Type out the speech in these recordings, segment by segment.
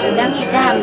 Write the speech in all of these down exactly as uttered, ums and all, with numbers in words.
Udang hitam.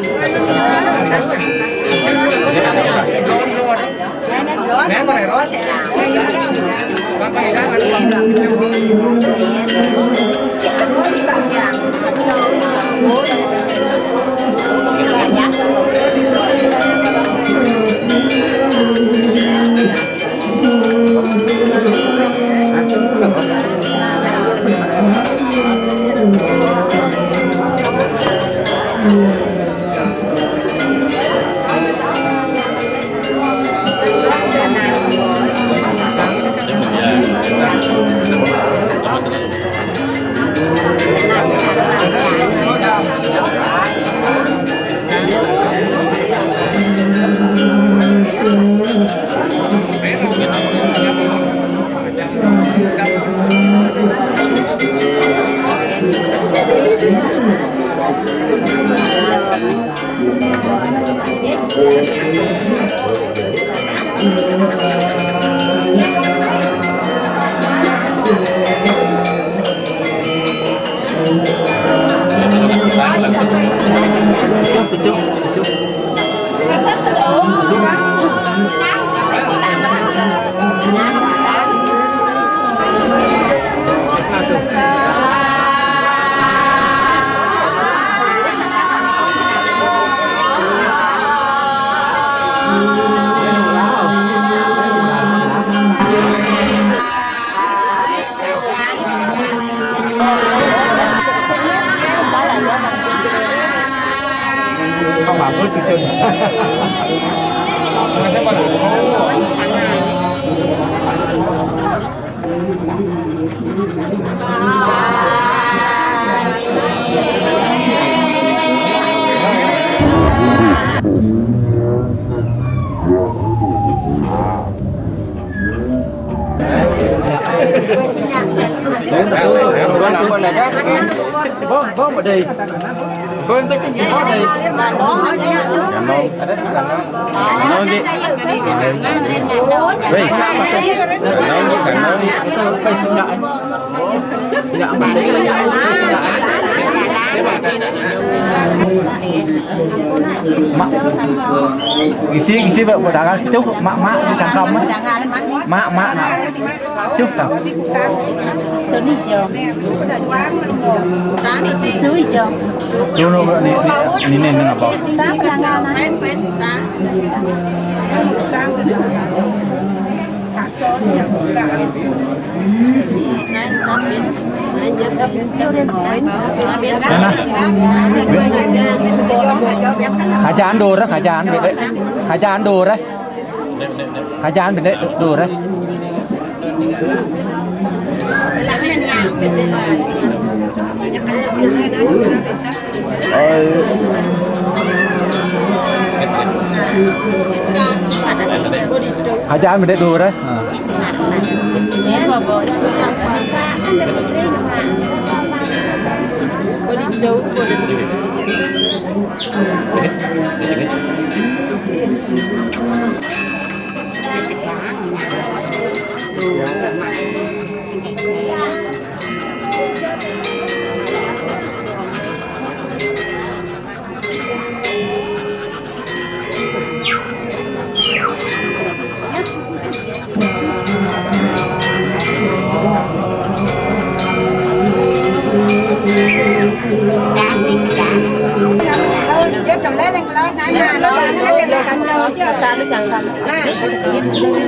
Không, mà bước chương trình. Bông, bông ở đây. Bông, bông ở đây. Gắn bông. Gắn bông đi. Wih. Gắn bông đi, gắn bông đi. Mak. Isi, isi, Pak, undangan. Cuk, mak, mak, di cangkam, mak. Mak, mak, nah. Cuk, tau. Suni jom. Sui jom. Tuh, no, ini, ini, ini, ini apa? Main, main, Mana? Kajaan dur, kajaan beda. Kajaan dur, eh. Kajaan beda dur, eh. Kajaan beda dur, eh.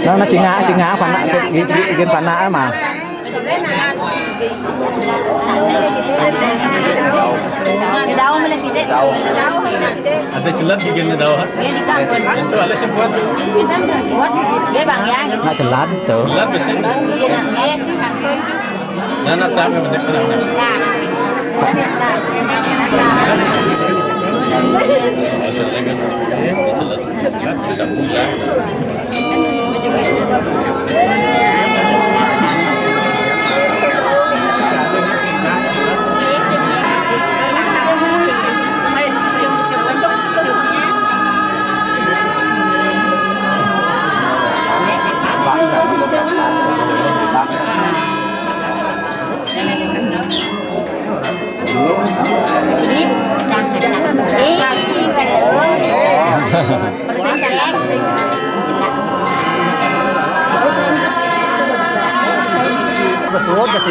Nó, nó chỉ ngã, chỉ ngã phần nặng, cái, cái, cái, cái phần nặng ấy mà. Ada celat gigi ni dah. Itu ada sempat. Nak celat tu. Celat besi. Nah, nak tak memang nak. Celat.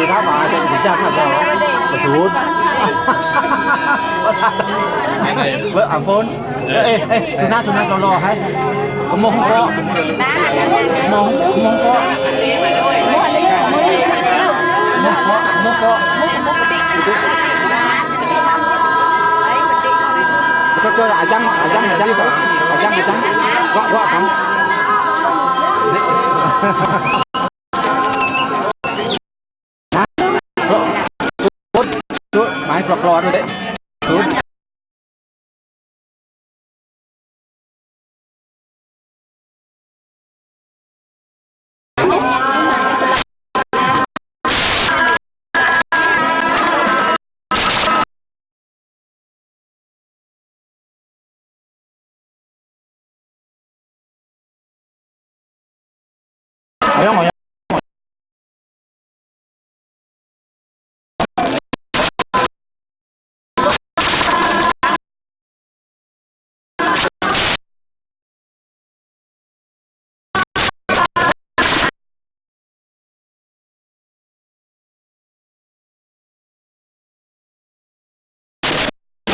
Tháp à, thì ra tháp rồi. Mà sụt. Mà sao? Với à phone. Ê, ê, ê, tụi nó, tụi nó lo lo hả? Có mông có. Mông, mông có. Mông có, mông có. Cho, cho, à, trắng, à, trắng, à, trắng, à, trắng, à, trắng. Quá, quá, trắng. Hả? Ủa, ủa, máy clock clock rồi đấy.